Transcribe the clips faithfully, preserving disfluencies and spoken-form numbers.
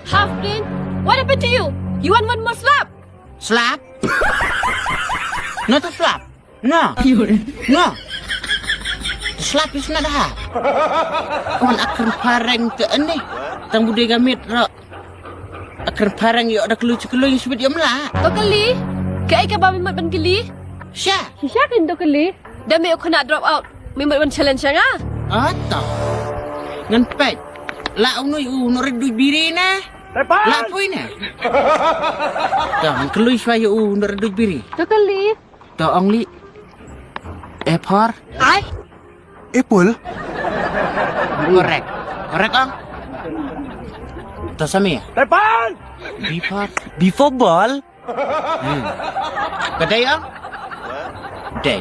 Half brain, what happened to you? You want one more slap? Slap? No to slap. No. No. To slap is not hard. Kon akar pareng te ene. Tang bude gamit ro. Akar pareng yo da kelu kelu sibit yom la. To kali. Kai ka ba mi mat ban kali. Sha. Shisha kan to kali. Da me khona drop out. Mi mut ban challenge nga. Ata. Ngan pek. La unui u no redu biri na. La pui na. Ta ngan kelui shwa ya u no redu biri. To kali. To ong li. Apple. Ai. Apple. Correct. Correct ong. To sami ya. Apple. Before. Before ball. Hmm. Ka dei ong? Dei.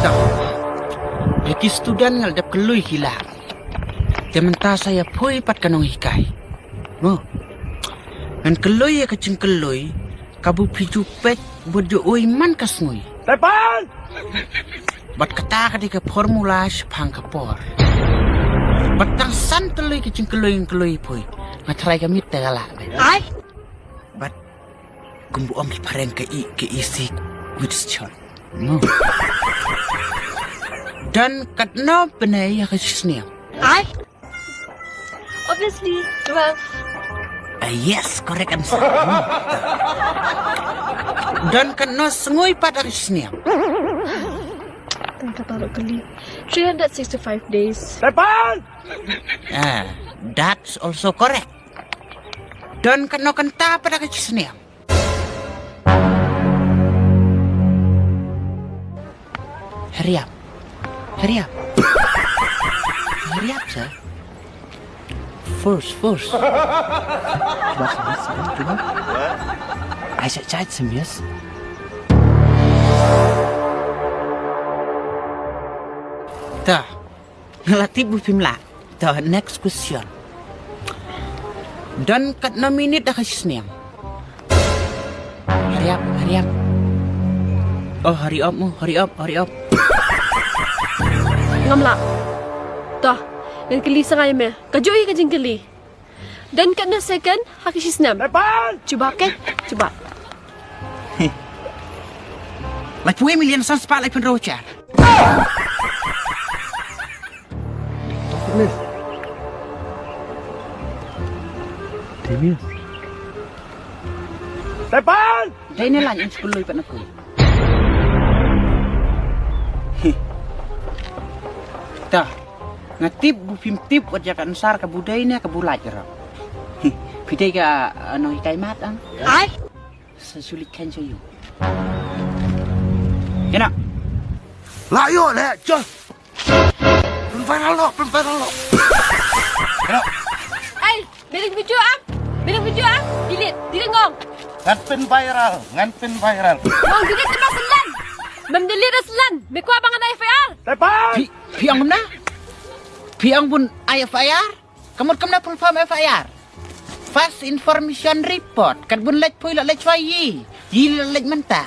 Tang. Ïa ki student nga la dep kloi ki lak. Te mynta sa ïa poi pat ka nonghikai. Mo. Ngan kloi ïa ka jingkloi kaba phi ju peit bad ju oi man ka sngi. Tepan! Bad kata ka dei ka formula shaphang ka por. Bad tang san tylli ka jingkloi ngan kloi poi. Nga tharai ka miet te ka lah. Ai. Bad kumba ong ki phareng ka i, ka i si with shot. No. Don katno bnai ïa ka shisniam. Ai. Obviously, twelve. Ah, yes, correct answer. Don katno sngui pat ïa ka shisniam. Tang ka taruh kali. Three hundred sixty-five days. Tepan! Ah, that's also correct. Don katno kynta pat ïa ka shisniam. Hurry up. Hurry up. Hurry up, sir. First, first. Cuba sini, sini, cuba. Ai, chat, chat, sini, yes. Tah. Nga la tip ba phim lah. The next question. Don katno minit ïa ka shisniam. Hurry up, hurry up. Oh, hurry up mo, hurry up, hurry up. Ngam lah. Tah, ngan kylli sa nga ïa me. Ka jong i ka jingkylli. Don katno second ha ka shisniam. Tepan! Cuba ke, cuba. Laiphew million san spah laiphew hynriew hajar. Miss. Dei miss. Tepan! Dei ne lan in skul lui pat na kui. Hi. Ta. Nga tip ba phim tip wat ïa ka answer kaba dei ne kaba lait ïa ra. Hi. Phi dei ka, uh, nonghikai math ang. Ai. Sa shu leit khein sha ïing. Kena. La ïoh leh, John. Pynviral noh, pynviral noh. Kena. Ai, bidding video ah. Bidding video ah. Delete, delete ngong. Ngan pynviral, ngan pynviral. Ngong delete te ba selan. Mem delete da selan. Me kwah ba ngan ai F I R. Tepan. Phi, phi ong kumno? Phi ong bun ai F I R? Ka mut kumno full form F I R? First Information Report. Kat bun leit poi la leit shuwa ïi. Ïi la leit mynta.